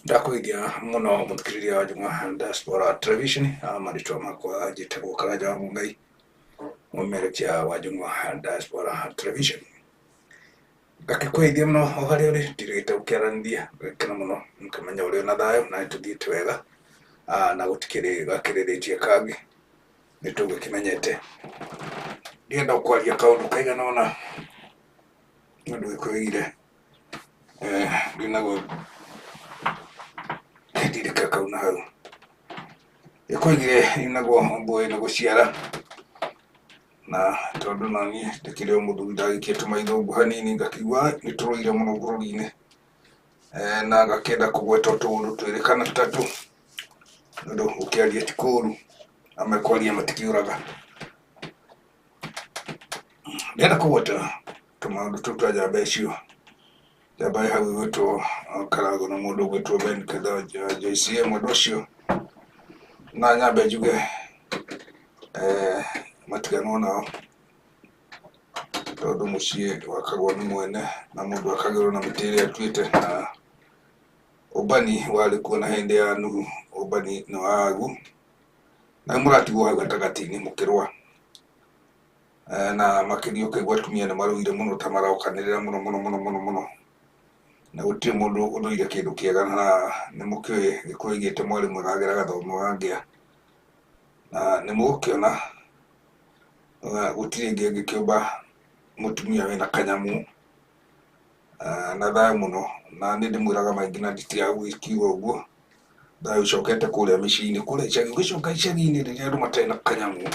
Ndakũgeithia mũno mũthikĩrĩria wa Njũng'wa Diaspora Television, marĩtwa makwa njĩtagwo Karanja wa Mũngai, mũmerekia wa Njũng'wa Diaspora Television. Ngakĩkũgeithia mũno o harĩa ũrĩ, ndirĩgĩte gũkĩaranĩria, ngakena mũno ngĩmenya ũrĩ ona thayũ na nĩtũthiĩte wega na gũtikĩrĩ gakĩrĩrĩtie kangĩ nĩtũgĩkĩmenyete. Ndĩrenda kwaria kaũndũ kaigana ũna nĩ ũndũ gĩkwĩgire ndinaguo ndirika kau na hau. Gĩkwĩgire naguo mbũĩ nĩ gũciara na tondũ naniĩ ndĩkĩrĩ o mũthuri ndagĩikia tũmaitho ũguo hanini ngakĩigua nĩtũrũire mũno bũrũri-inĩ na ngakĩenda kũgweta tũũndũ twĩrĩ kana tũtatũ nĩ ũndũ gũkĩaria ti kũũru na mekwaria matikĩũraga. Ndĩrenda kũgweta tũmaũndũ tũu twa njamba icio, njamba ĩ hau ĩgwĩtwo Karangũ na mũndũ ũgwĩtwo Ben Joyce mũndũ ũcio na nyambe njuge matiganwo nao tondũ mũciĩ wakagwo nĩ mwene na mũndũ akagĩrwo na mĩtĩ ĩrĩa atuĩte na ũmbani warĩ kuo na hĩndĩ ya Nuhu, ũmbani nĩ wa agu na mũratigwo hau gatagatĩ-inĩ mũkĩrũa na makĩria ũkaigua atumia nĩ marũire mũno ta marokanĩrĩra mũno mũno mũno mũno mũno na gũtirĩ mũndũ ũthũire kĩndũ kĩega na nĩ mũkĩũĩ Gĩkũyũ oigĩte mwarĩ mwega ageraga thomo wa ngĩa na nĩ mũgũkĩona gũtirĩ ũngĩ ũngĩkĩũmba mũtumia wĩna kanyamũ na thayũ mũno na nĩ ndĩmwĩraga maingĩ na nditigaga gũgĩkiuga ũguo thayũ ũcokete kũrĩa mĩciĩ-inĩ kũrĩa icagi ũgĩcoka icagi-inĩ rĩrĩa andũ matarĩ na kanyamũ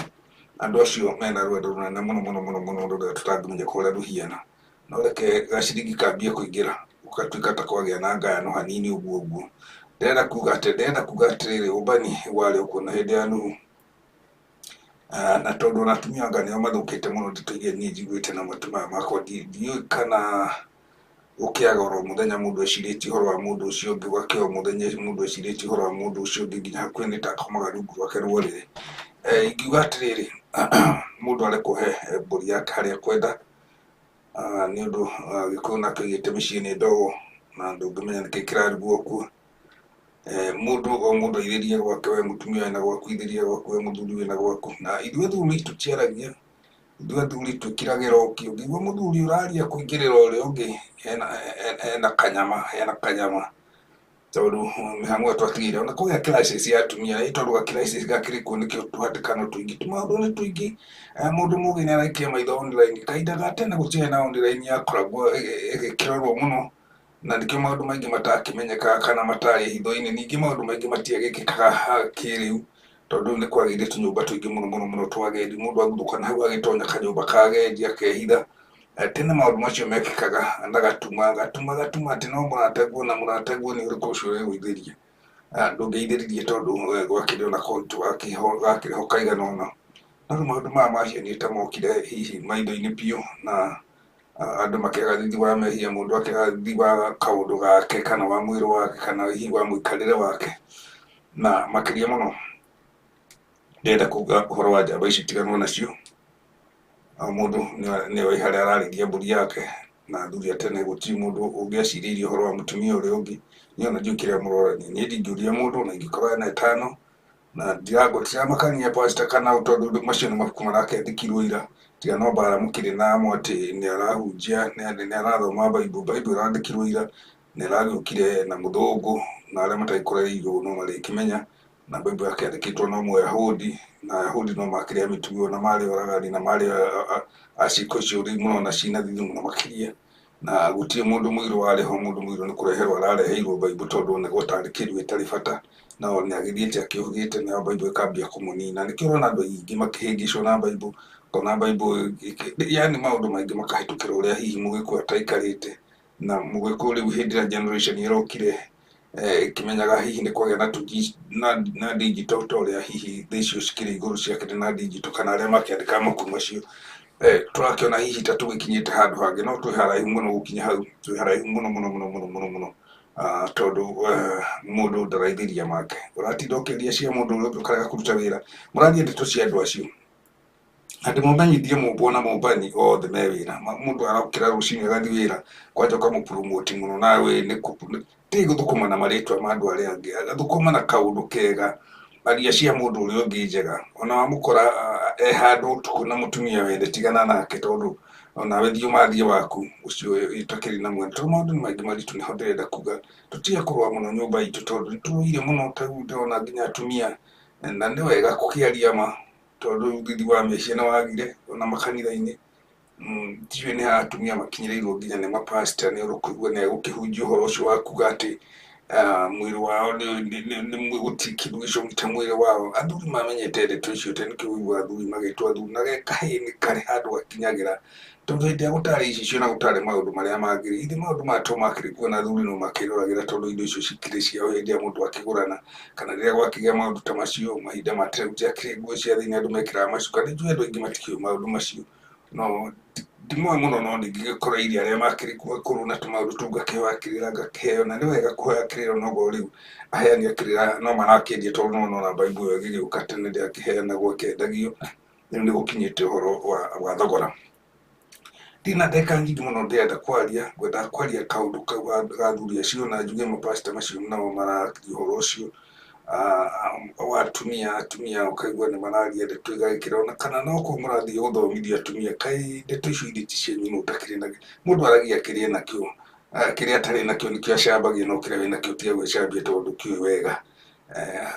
andũ acio mena rwendo rũnene mũno mũno mũno mũno rũrĩa tũtangĩmenya ũrĩa rũhiana no reke gaciringi kambie kũingĩra gũgatuĩka ta kwagĩa na ngayano hanini ũguo ũguo. Ndĩrenda kuga atĩ ndĩrenda kuga atĩrĩrĩ ũmbani warĩ o kuo na hĩndĩ ya Nuhu na tondũ ona atumia anga nĩo mathũkĩte mũno ndeto iria niĩ njiguĩte na matũ maya makwa ndiũĩ kana gũkĩaga oro mũthenya mũndũ ecirĩtie ũhoro wa mũndũ ũcio ũngĩ gũgakĩa o mũthenya mũndũ ecirĩtie ũhoro wa mũndũ ũcio ũngĩ nginya hakuhĩ nĩ ta akomaga rungu rwake rwa ũrĩrĩ. Ingiuga atĩrĩrĩ mũndũ arekwo he mbũri yake harĩa akwenda nĩ ũndũ Gĩkũyũ nakĩo oigĩte mĩciĩ nĩ ndogo na ndũngĩmenya nĩkĩ kĩrarugwo kuo. Mũndũ o mũndũ airĩrie gwake, we mũtumia wĩna gwaku ithĩria gwaku, we mũthuri wĩna gwaku. Na ithuĩ athuri tũtiaragia, ithuĩ athuri twĩkiragĩra o ki, ũngĩigua mũthuri ũraria kũingĩrĩra ũrĩa ũngĩ hena kanyama, hena kanyama tondũ mĩhang'o ĩyo twatigĩire ona kũgĩa crisis ya atumia ĩ tondũ ga crisis gakĩrĩ kuo nĩkĩo tũhatĩkano tũingĩ tũmaũndũ nĩ tũingĩ mũndũ mũgĩ nĩ araikia maitho online kahinda ga tene gũtiarĩ na online yakoragwo ĩgĩkĩrorwo mũno na nĩkĩo maũndũ maingĩ matakĩmenyekaga kana matarĩ hitho-inĩ ningĩ maũndũ maingĩ matiagĩkĩkaga kĩrĩu tondũ nĩ kwagĩire tũnyũmba tũingĩ mũno mũno mũno twa agendi mũndũ aguthũka na hau agĩtonya kanyũmba ka agendi akehitha. Tene maũndũ macio mekĩkaga na gatuma gatuma gatuma atĩ no mũrataguo na mũrataguo nĩ ũrĩkũ ũcio ũregũithĩria ndũngĩithĩririe tondũ gwakĩrĩ ona kaũritũ gakĩrĩ ho kaigana ũna. No rĩu maũndũ maya mahianire ta mokire hihi maitho-inĩ biũ na andũ makĩaga thithi wa mehia mũndũ akĩaga thithi wa kaũndũ gake kana wa mwĩrĩ wake kana hihi wa mũikarĩre wake na makĩria mũno ndĩrenda kuga ũhoro wa njamba ici tiganwo nacio o mũndũ nĩoĩ harĩa ararĩithia mbũri yake na athuri a tene gũtirĩ mũndũ ũngĩacirĩirie ũhoro wa mũtumia ũrĩa ũngĩ niĩ ona ndiũĩ kĩrĩa mũrorania niĩ ndingĩũria mũndũ ona ingĩkorwo ena ĩtano na ndiramakania pastor kana ũ tondũ macio nĩ mabuku marakĩandĩkirwo ira tiga no mbara mũkĩrĩ namo atĩ nĩ arahunjia nĩ arathoma Bible, Bible ĩrandĩkirwo ira na ĩragĩũkire na mũthũngũ na arĩa matagĩkorereirwo no marĩkĩmenya na Bible yakĩandĩkĩtwo no Mũyahudi na Ayahudi no makĩrĩ a mĩtugo na marĩ oragani na marĩ a ciĩko icio mũrona ciĩna thithi mũno makĩria na gũtirĩ mũndũ mũirũ warĩ ho mũndũ mũirũ nĩ kũreherwo arareheirwo Bible tondũ onagwo tarĩ kĩndũ gĩtarĩ bata no nĩ agĩthiĩte akĩũhĩgĩte nayo Bible ĩkambia kũmũnina nĩkĩo ũrona andũ aingĩ makĩhĩngĩcwo na Bible ũkona Bible yani maũndũ maingĩ makahĩtũkĩra ũrĩa hihi mũgĩkũyũ ataikarĩte na mũgĩkũyũ rĩu hĩndĩ ĩrĩa generation ĩrokire ĩkĩmenyaga hihi nĩ kwagĩa na digital ta ũrĩa hihi thĩ icio cikĩrĩ igũrũ ciakĩrĩ na digital kana arĩa makĩandĩkaga mabuku macio tũrakĩona hihi ta tũgĩkinyĩte handũ hangĩ no twĩ haraihu mũno gũkinya hau twĩ haraihu mũno mũno mũno mũno mũno mũno tondũ mũndũ ndaraithĩria make ũratinda ũkĩaria cia mũndũ ũrĩa ũngĩ ũkarega kũruta wĩra mũraria ndeto cia andũ acio na ndĩmũmenyithie mũmbwo na mũmbani othe me wĩra mũndũ arokĩra rũcinĩ agathiĩ wĩra kwanja ũkamũpromote mũno nawe nĩ Tigai gũthũkũma na marĩtwa ma andũ arĩa angĩ, thũkũma na kaũndũ kega, aria cia mũndũ ũrĩa ũngĩ njega. Ona wamũkora e handũ ũtukũ na mũtumia wene, tigana nake tondũ onawe thiĩ ũmathie waku ũcio ũtakĩrĩ na mwene. Tondũ maũndũ nĩ maingĩ maritũ, nĩho ndĩrenda kuga tũtige kũrũa mũno nyũmba itũ tondũ nĩ tũrũire mũno, ta rĩu ndĩrona nginya atumia, na nĩ wega gũkĩaria ma tondũ rĩu thithi wa meciria nĩ wagire ona makanitha-inĩ. Ndiũĩ nĩ ha atumia makinyĩrĩirwo nginya nĩ mapastor, nĩ ũkũigua nĩ egũkĩhunjia ũhoro ũcio wa kuga atĩ mwĩrĩ wao nĩ gũtirĩ kĩndũ gĩcong'ete mwĩrĩ wao. Athuri mamenyete ndeto icio tene, nĩkĩo ũiguaga athuri magĩtwo athuri, na kahĩĩ nĩ karĩ handũ gakinyagĩra, tondũ hĩndĩ ĩrĩa gũtarĩ icicio na gũtarĩ maũndũ marĩa mangĩ, ithe maũndũ maya to makĩrĩ kuo na athuri no makĩroragĩra tondũ indo icio cikĩrĩ ciao hĩndĩ ĩrĩa mũndũ akĩgũrana, kana rĩrĩa gwakĩgĩa maũndũ ta macio, mahinda ma tene gũtiakĩrĩ nguo cia thĩinĩ, andũ mekĩraga macuka. Nĩ njũĩ andũ aingĩ matikĩũĩ maũndũ macio, no ndimoĩ mũno, no ningĩgĩkoreirie arĩa makĩrĩ kuo akũrũ na tũmaũndũ tũu, ngakĩhoya kĩrĩra ngakĩheo, na nĩ wega kũhoya kĩrĩra onokorwo rĩu aheani a kĩrĩra no marakĩendia, tondũ no nona Bible ĩyo ĩgĩgĩũka tene ndĩakĩheanagwo ĩkĩendagio, rĩu nĩ gũkinyĩte ũhoro wa thogora. Ndirĩ na ndagĩka nyingĩ mũno ndĩrenda kwaria, ngwendaga kwaria kaũndũ kau ga athuri acio na njuge mapastor macio nao mararia ũhoro ũcio wa atumia, atumia ũkaigua nĩ mararia ndeto igagĩkĩra ona kana no kũu mũrathiĩ gũthomithia atumia, kaĩ ndeto icio irĩ ti cianyu nũ ũtakĩrĩ nakĩo. Mũndũ aragia kĩrĩa enakĩo, kĩrĩa atarĩ nakĩo nĩkĩo acambagia, no kĩrĩa wĩnakĩo tiga gwĩcambia tondũ ndũkĩũĩ wega.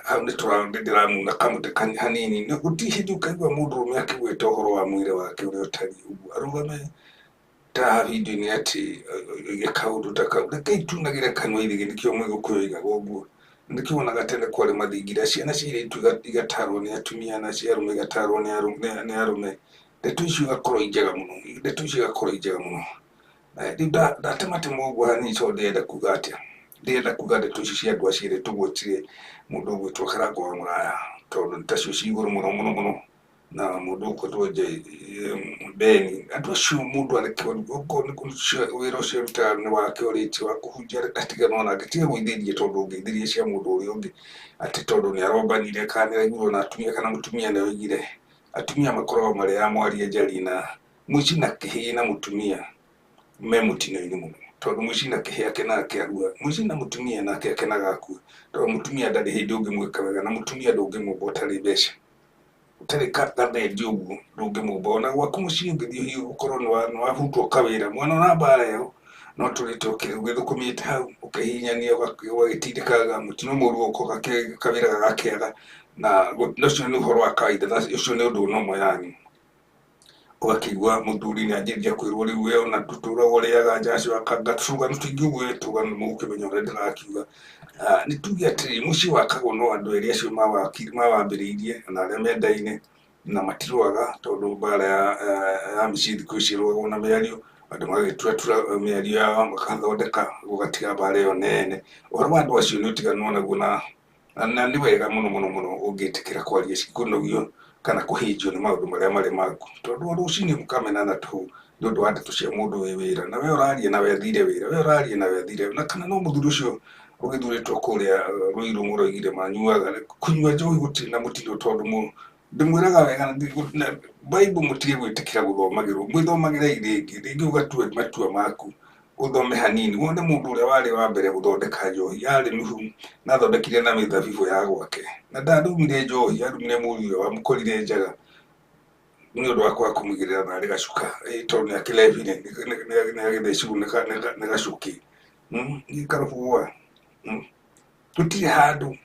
Hau nĩ ndĩramuna kamũtĩ hanini. Gũtirĩ hĩndĩ ũkaigua mũndũrũme akĩgweta ũhoro wa mwĩrĩ wake ũrĩa ũtariĩ ũguo, arũgame ta video-inĩ atĩ oige kaũndũ ta kau. Rekei tunagĩre kanua ithigi, nĩkĩo mũgĩkũyũ oigaga ũguo. Nĩkĩo wonaga tene kwarĩ mathingira, ciana cia airĩtu igatarwo nĩ atumia na cia arũme igatarwo nĩ arũme. Ndeto icio igakorwo i njega mũno, ndeto icio igakorwo i njega mũno. Rĩu ndatematema ũguo hanini tondũ ndĩrenda kuga atĩa, ndĩrenda kuga ndeto icio cia andũ acio erĩ tũgwetire mũndũ ũgwĩtwo Karangũ wa Mũraya, tondũ nĩ tacio ci igũrũ mũno mũno mũno, na mũndũ ũgwĩtwo Beni. Andũ acio mũndũ areke okorwo nĩ wĩra ũcio arutaga nĩ wake ũrĩtie wa kũhunjia, atiganwo nake, tiga gwĩthĩria tondũ ũngĩithĩria cia mũndũ ũrĩa ũngĩ atĩ tondũ nĩ arombanire kana nĩ araiguirwo na atumia kana mũtumia nĩ oigire. Atumia makoragwo marĩ a mwaria njarie na mũici na kĩhĩĩ na mũtumia me mũtino-inĩ mũno, tondũ mũici na kĩhĩĩ akenaga kĩarua, mũici na mũtumia nake akenaga akua, tondũ mũtumia ndarĩ hĩndĩ ũngĩmwĩka wega, na mũtumia ndũngĩmũmba ũtarĩ mbeca, ũtarĩ gathendi ũguo ndũngĩmũmba. Ona gwaku mũciĩ ũngĩthiĩ hihi ũkorwo nĩ wabutwo kawĩra, mwana ona mbara ĩyo no tũrĩte ũgĩthũkũmĩte hau, ũkĩhihinyania ũgagĩtindĩkaga mũtino mũru ũgoka kawĩra gagakĩaga, na ũcio nĩ ũhoro wa kawaida, ũcio nĩ ũndũ normal yani. Ũgakĩigua mũthuri nĩ anjĩrĩria kwĩrwo rĩu we ona ndũtũraga ũrĩaga njacio akanga tũrũgano tũingĩ ũguo tũrũgano mũgũkĩmenya ũrĩa ndĩrakiuga. Nĩ tuge atĩrĩrĩ, mũciĩ wakagwo no andũ erĩ acio mawambĩrĩirie na arĩa mendaine na matirũaga, tondũ mbara ya mĩciĩ thikũ ici ĩrũagwo na mĩario, andũ magagĩturatura mĩario yao makathondeka gũgatiga mbara ĩyo nene. Ũhoro wa andũ acio nĩ ũtiganwo naguo na nĩ wega mũno mũno mũno ũngĩtĩkĩra kwaria kũnogio kana kũhĩnjio nĩ maũndũ marĩa marĩ maku, tondũ o rũcinĩ mũkamenana tũhũ nĩ ũndũ wa ndeto cia mũndũ wĩ wĩra, na we ũraria na we athire wĩra, we ũraria na we athire, na kana no mũthuri ũcio ũgĩthurĩtwo kũrĩa Ruiru mũroigire manyuaga, kũnyua njohi gũtirĩ na mũtino, tondũ ndĩmwĩraga wega na Bible mũtige gwĩtĩkĩra gũthomagĩrwo, mwĩthomagĩrei rĩngĩ rĩngĩ ũgatue matua maku, ũthome hanini wone mũndũ ũrĩa warĩ wa mbere gũthondeka njohi arĩ Nuhu, na athondekire na mĩthabibũ ya gwake, na ndarumire njohi, arumire mũriũ ũrĩa wamũkorire njaga nĩ ũndũ wa kwaga kũmũigĩrĩra narĩ gacuka, tondũ nĩ akĩrebire, nĩ agĩthecirwo nĩ gacukĩ. Nĩ karũbũa. Tũtirĩ handũ.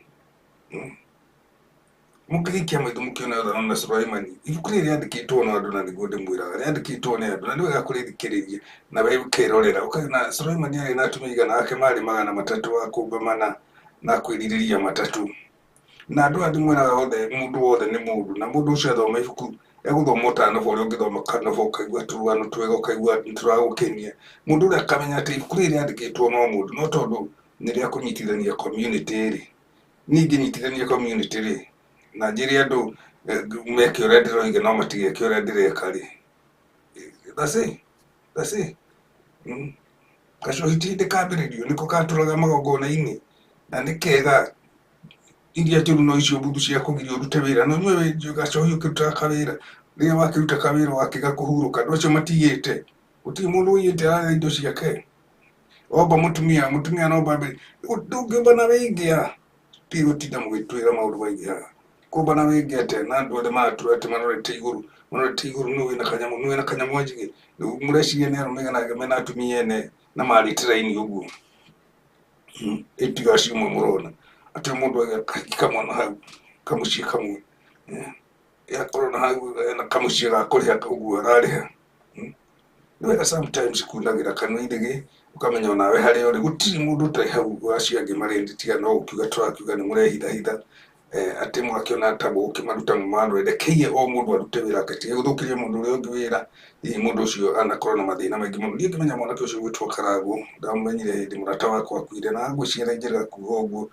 Mũngĩgĩikia maitho mũkĩone Ũthano na Sulaimani, ibuku rĩrĩ rĩandĩkĩtwo no andũ na nĩguo ndĩmwĩraga, rĩandĩkĩtwo nĩ andũ na nĩ wega kũrĩthikĩrĩria na we ũkerorera. Ũkona Sulaimani arĩ na atumia aigana ake marĩ 300 a kũmba mana na kwĩrirĩria matatũ. Na andũ aya ndĩmwĩraga othe, mũndũ wothe nĩ mũndũ, na mũndũ ũcio athoma ibuku egũthoma o ta novel ũrĩa ũngĩthoma kanobo ũkaigua tũrũgano twega, ũkaigua nĩ tũragũkenia. Mũndũ ũrĩa akamenya atĩ ibuku rĩrĩ rĩandĩkĩtwo no mũndũ, no tondũ nĩ rĩa kũnyitithania community rĩ, niĩ ingĩnyitithania community rĩ, na njĩre andũ meke ũrĩa ndĩroiga no matigeke ũrĩa ndĩreka rĩ, that's it, that's it. Gacohi ti hĩndĩ kambĩrĩrio, nĩko katũraga magongona-inĩ, na nĩ kega iria njũru no icio mbuthu cia kũgiria ũrute wĩra, no ũnyue gacohi ũkĩrutaga kawĩra, rĩrĩa wakĩruta kawĩra wakĩga kũhurũka, andũ acio matigĩte, gũtirĩ mũndũ ũiyĩte ararĩa indo ciake. Omba mũtumia, mũtumia no mbambe ndũngĩũmba na wĩingĩ ti gũtinda mũgĩtwĩra maũndũ maingĩ haha. Kũmba na wĩingĩ atĩa na andũ othe maratwĩra atĩ marorete igũrũ, marorete igũrũ nũ wĩna kanyamũ, nũ wĩna kanyamũ njige. Rĩu mũreciria nĩ arũme aigana mena atumia ene na marĩte raini ũguo. Ĩtiga acio ũmwe mũrona. Atĩ mũndũ agĩa kahiki kamwe na hau, kamũciĩ kamwe. Yakorwo na hau ena kamũciĩ ga kũrĩha ũguo ararĩha. Nĩ wega sometimes kunagĩra kanua irĩgĩ ũkamenya onawe harĩa ũrĩ gũtirĩ mũndũ ũtarĩ hau acio angĩ marĩ tiga no gũkiuga tũrakiuga nĩ mũrehithahitha atĩ mwakĩona ta mũgũkĩmaruta mũmarore rekei o mũndũ arute wĩra ake tige gũthũkĩria mũndũ ũrĩa ũngĩ wĩra hihi mũndũ ũcio anakorwo na mathĩna maingĩ mũno. Niĩ ngĩmenya mwanake ũcio ũgwĩtwo Karangũ ndamũmenyire hĩndĩ mũrata wakwa akuire na ngwĩciria njĩra kuga ũguo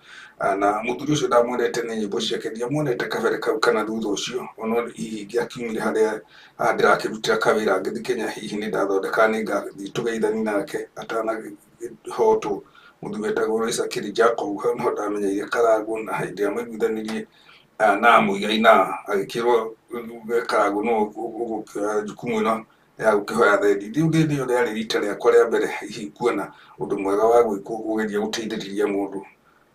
na mũthuri ũcio ndamwendete nĩ nyĩmbo ciake ndiamuonete kabere kau kana thutha ũcio ona hihi ingĩakiumire harĩa haha ndĩrakĩrutĩra kawĩra ngĩthiĩ Kenya hihi nĩ ndathondeka nĩ ngathiĩ tũgeithani nake atanahotwo. Mũthuri wetagwo Isaac Jacob hau niho ndamenyeire Karangũ na hĩndĩ ĩrĩa maiguithanirie na Muigai na agĩkĩrwo Karangũ no ũgũkĩoya jukumu ĩno ya gũkĩhoya thendi. Rĩu rĩrĩ rĩarĩ rita rĩakwa rĩa mbere hihi kuona ũndũ mwega wa gwĩkwo kũgeria gũteithĩrĩria mũndũ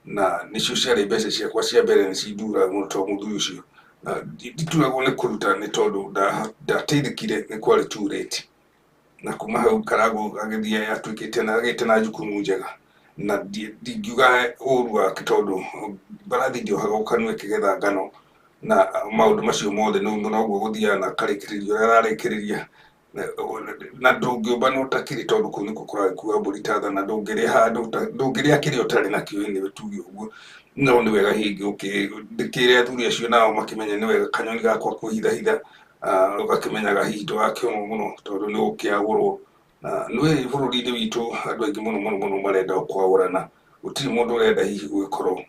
na nĩcio ciarĩ mbeca ciakwa cia mbere nĩ cinduraga mũno to mũthuri ũcio na ndituragwo nĩ kũruta nĩ tondũ ndateithĩkire nĩ kwarĩ too late. Na kuma hau Karangũ agĩthiĩ atuĩkĩte na agĩte na jukumu njega na ndingiuga ũru wake tondũ mbarathi ndĩohagwo kanua ĩkĩgetha ngano na maũndũ macio mothe noguo gũthiaga na akarĩkĩrĩria ũrĩa ararĩkĩrĩria na ndũngĩũmba na ũtakĩrĩ tondũ kũu nĩkuo kũragĩkua mbũri ta thana ndũngĩrĩa handũ ndũngĩrĩa kĩrĩa ũtarĩ nakĩo anyway tuge ũguo. No nĩ wega hihi ndĩkĩre athuri acio nao makĩmenye nĩ wega kanyoni gakwa kwĩhithahitha ũgakĩmenyaga hihi ndũgakĩonwo mũno tondũ nĩ ũgũkĩagũrwo. Na nĩ bũrũri-inĩ witũ andũ aingĩ mũno mũno mũno marenda kwaũrana gũtirĩ mũndũ ũrenda hihi gũgĩkorwo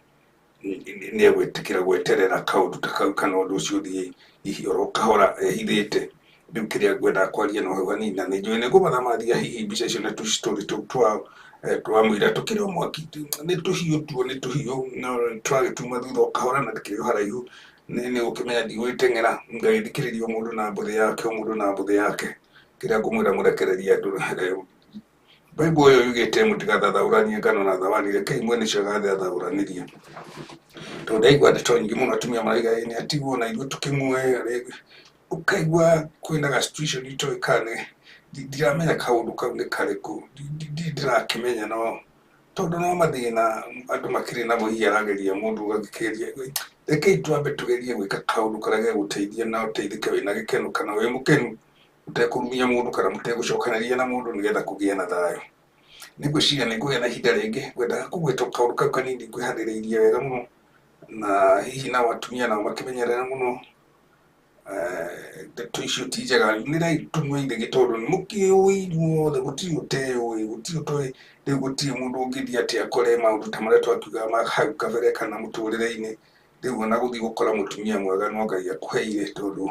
nĩ egwĩtĩkĩra gweterera kaũndũ ta kau kana ũndũ ũcio ũthiĩ hihi oro kahora ehithĩte. Rĩu kĩrĩa ngwendaga kwaria no hau hanini na nĩ njũĩ nĩ ngũmathamathia hihi mbica icio na tũcitori tũu twao twamwĩra tũkĩrĩ o mwaki nĩ tũhiũ tuo nĩ tũhiũ no tũragĩtuma thutha o kahora na ndĩkĩrĩ o haraihu nĩ gũkĩmenya ndigũgĩteng'era ngagĩthikĩrĩria o mũndũ na mbũthĩ yake o mũndũ na mbũthĩ yake. Kĩrĩa ngũmwĩra mũrekererie andũ Bible ĩyo yugĩte mũtigathathaũranie ngano na thawani rekei mwene cio agathathaũranĩria. Tondũ ndaigua ndeto nyingĩ mũno atumia marauga nĩ atigwo na ithuĩ tũkĩmuoe ũkaigua kwĩna ga situation itoĩ kana nĩ ndiramenya kaũndũ kau nĩ karĩkũ ndirĩ ndĩrakĩmenya no tondũ no mathĩna andũ makĩrĩ namo hihi arageria mũndũ ũgagĩkĩgeria rekei twambe tũgerie gwĩka kaũndũ karĩa gegũteithia na ũteithĩke wĩna gĩkeno kana wĩ mũkenu ũtekũrumia mũndũ kana mũtegũcokanĩria na mũndũ nĩgetha kũgĩe na thayũ. Nĩ ngwĩciria nĩ ngũgĩa na ihinda rĩngĩ ngwendaga kũgweta kaũndũ kau kanini ngwĩharĩrĩirie wega mũno na hihi nao atumia nao makĩmenyerere mũno ndeto icio ti njega nĩ raithi tũnyue irĩgĩ tondũ nĩ mũkĩũĩ inyuothe gũtirĩ ũteũĩ gũtirĩ ũtoĩ rĩu gũtirĩ mũndũ ũngĩthiĩ atĩ akore maũndũ ta marĩa twakiugaga ma hau kabere kana mũtũrĩre-inĩ rĩu ona gũthiĩ gũkora mũtumia mwega no Ngai akũheire tondũ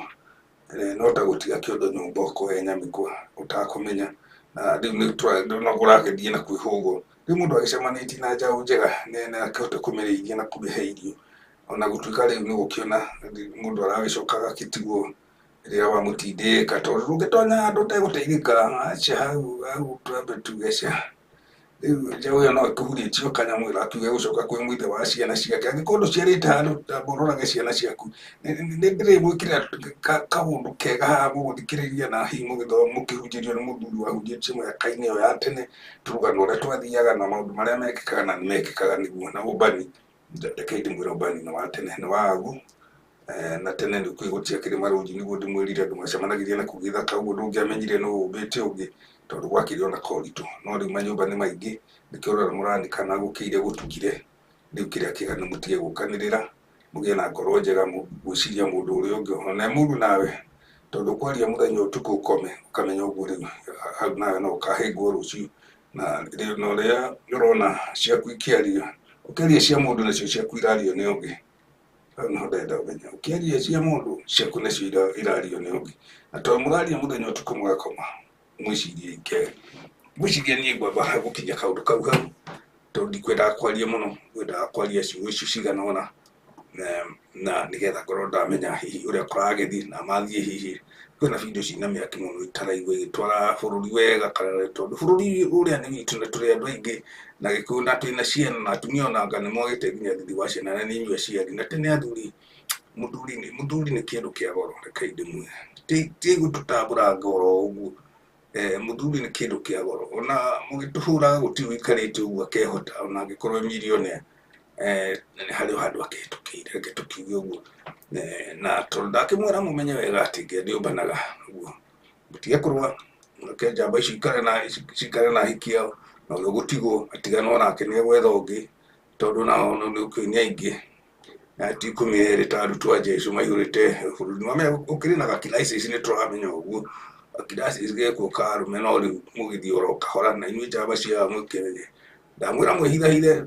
no ta gũtiga kĩondo nyũmba ũkoe nyamĩkwa ũtakũmenya na rĩu no kũragĩthiĩ na kwĩhũgwo. Rĩu mũndũ agĩcemanĩtie na njaũ njega nĩ akĩhote kũmĩrĩithia na kũmĩhe irio ona gũtuĩka rĩu nĩ gũkĩona mũndũ aragĩcoka agagĩtigwo rĩrĩa wamũtindĩka tondũ ndũngĩtonya handũ ũtegũteithĩka aca hau hau twambe tuge ca. Rĩu njaũ ĩyo no ĩkũhurĩtio kanyamũ ĩrakiuga ĩgũcoka kwĩ mũithe wa ciana ciake angĩkorwo ndũciarĩte handũ tamba ũrorage ciana ciaku. Nĩ ndĩrĩmwĩkĩrĩra kaũndũ kega haha mũgũthikĩrĩria na hihi mũkĩhunjĩrio nĩ mũthuri wahunjĩtie mĩaka-inĩ ĩyo ya tene tũrũgano ũrĩa twathiaga na maũndũ marĩa mekĩkaga na nĩ mekĩkaga nĩguo na ũmbani rekei ndĩmwĩre ũmbani nĩ wa tene nĩ wa agu na tene nĩ kwĩ gũtiakĩrĩ marũngi nĩguo ndĩmwĩrire andũ macemanagĩria na kũu gĩthaka ũguo ndũngĩamenyire nũ ũmbĩte ũngĩ tondũ gwakĩrĩ ona koritũ no rĩu manyũmba nĩ maingĩ nĩkĩo ũrona mũranĩkana gũkĩire gũtukire rĩu kĩrĩa kĩega nĩ mũtige gũkanĩrĩra mũgĩe na ngoro njega gwĩciria mũndũ ũrĩa ũngĩ ona mũru nawe tondũ kwaria mũthenya ũtukũ ũkome ũkamenya ũguo rĩu hau nawe no ũkahĩngwo rũciũ na ũrĩa ũrona ciaku ikĩario ũkĩaria cia mũndũ nacio ciaku irario nĩ ũngĩ hau nĩho ndĩrenda ũmenye ũkĩaria cia mũndũ ciaku nacio irario nĩ ũngĩ na tondũ mũraria mũthenya ũtukũ mũgakoma mwĩcirie ngwĩciria niĩ ngwamba gũkinyia kaũndũ kau hau tondũ ndikwendaga kwaria mũno ngwendaga kwaria ciugo icio cigana ũna. Na nĩgetha ngorwo ndamenya hihi ũrĩa kũragĩthiĩ na mathiĩ hihi kwĩna video cina mĩaki mũno itaraigua igĩtwara bũrũri wega kana tondũ bũrũri ũrĩa nĩ witũ na tũrĩ andũ aingĩ na Gĩkũyũ na twĩna ciana na atumia ona anga nĩ mwagĩte nginya thithi wa ciana na nĩ inyuĩ aciari na tene athuri mũthuri nĩ kĩndũ kĩa goro reke ndĩmwĩre ti gũtũtambũranga oro ũguo mũthuri nĩ kĩndũ kĩa goro ona mũgĩtũhũraga gũtirĩ ũikarĩte ũguo akehota ona angĩkorwo e millionaire harĩ o handũ akĩhĩtũkĩire reke tũkiuge ũguo na tondũ ndakĩmwĩra mũmenye wega atĩ Ngai ndĩũmbanaga ũguo mũtige kũrũa reke njamba ici cikare na ahiki ao na ũrĩa ũgũtigwo atiganwo nake nĩ egwetha ũngĩ tondũ nao nĩ ũkĩũĩ nĩ aingĩ na ti 12 ta arutwo a Jesũ maihũrĩte bũrũri. Nĩwamenya gũkĩrĩ na gakrisis nĩ tũramenya ũguo gakrisis gekuo ka arũme no rĩu mũgĩthiĩ oro kahora na inyuĩ njamba ciao mũkĩmenye ndamwĩra mwĩhithahithe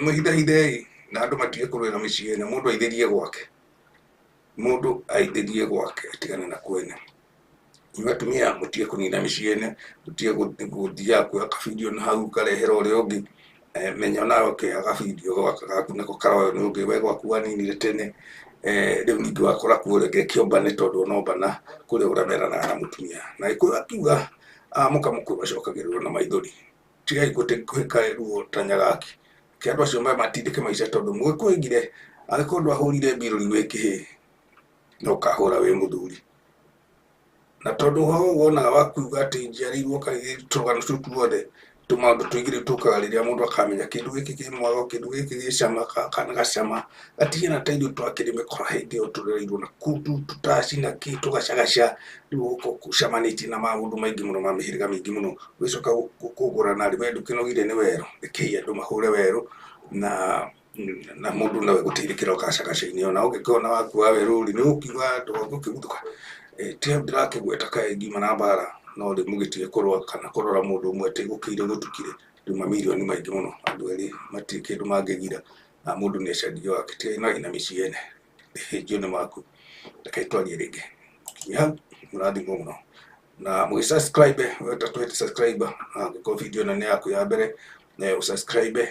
mwĩhithahithei na andũ matige kũrũĩra mĩciĩ na mũndũ aithĩrie gwake mũndũ aithĩrie gwake atigane na kwene. Inyuĩ atumia mũtige kũnina mĩciĩ ene mũtige gũthiaga kuoya kabidio na hau ũkarehera ũrĩa ũngĩ menya onawe ũkĩoya gabidio gaku nako karoywo nĩ ũngĩ we gwaku waninire tene rĩu ningĩ wakora kuo reke kĩombane tondũ onombana kũrĩa ũrĩa meranaga na mũtumia na Gĩkũyũ akiuga mũka mũkũrũ acokagĩrĩrwo na maithori tigai kũhĩka ruo ta nyagaki reke andũ acio matindĩke maica tondũ Mũgĩkũyũ oigire angĩkorwo ndwahũrire mbirũri wĩ kĩhĩĩ no ũkahũra wĩ mũthuri na tondũ ũhoro wonaga wa kuuga atĩ njiarĩirwo tũrũgano tũu tuothe tũmaũndũ tũingĩ rĩu tũkaga rĩrĩa mũndũ akamenya kĩndũ gĩkĩ kĩ mwago kĩndũ gĩkĩ gĩ cama kana gacama gatihiana ta ithuĩ twakĩrĩ mĩkora hĩndĩ ĩyo tũrereirwo na kũu tũtaci na kĩ tũgacagaca rĩu ũcamanĩtie na maũndũ maingĩ mũno ma mĩhĩrĩga mĩingĩ mũno ũgĩcoka kũgũrana rĩ we ndũkĩnogire nĩ werũ rekei andũ mahũre werũ na mũndũ nowe gũteithĩkĩra gacagaca-inĩ ona ũngĩkorwo na waku wa werũ rĩ nĩ ũkiuga ndũgũkĩguthũka ti hau ndĩrakĩgweta kaĩ ngiuma na mbara no rĩu mũgĩtige kũrũa kana kũrora mũndũ ũmwe atĩ gũkĩire gũtukire rĩu mamirioni maingĩ mũno andũ erĩ matirĩ kĩndũ mangĩgira na mũndũ nĩ acarie wake tigai na mĩciĩ ene hĩnjio nĩ maku reke twarie rĩngĩ kinya hau mũrathimwo mũno na mũgĩ subscribe we ũtatũhete subscribe angĩkorwo video ĩno nĩ yaku ya mbere ũsubscribe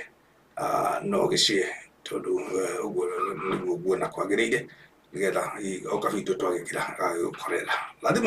no ũgĩshare tondũ ũguo nĩguo nguona kwagĩrĩire nĩgetha o kabidio twagĩkĩra gagĩgũkorera rathimwo.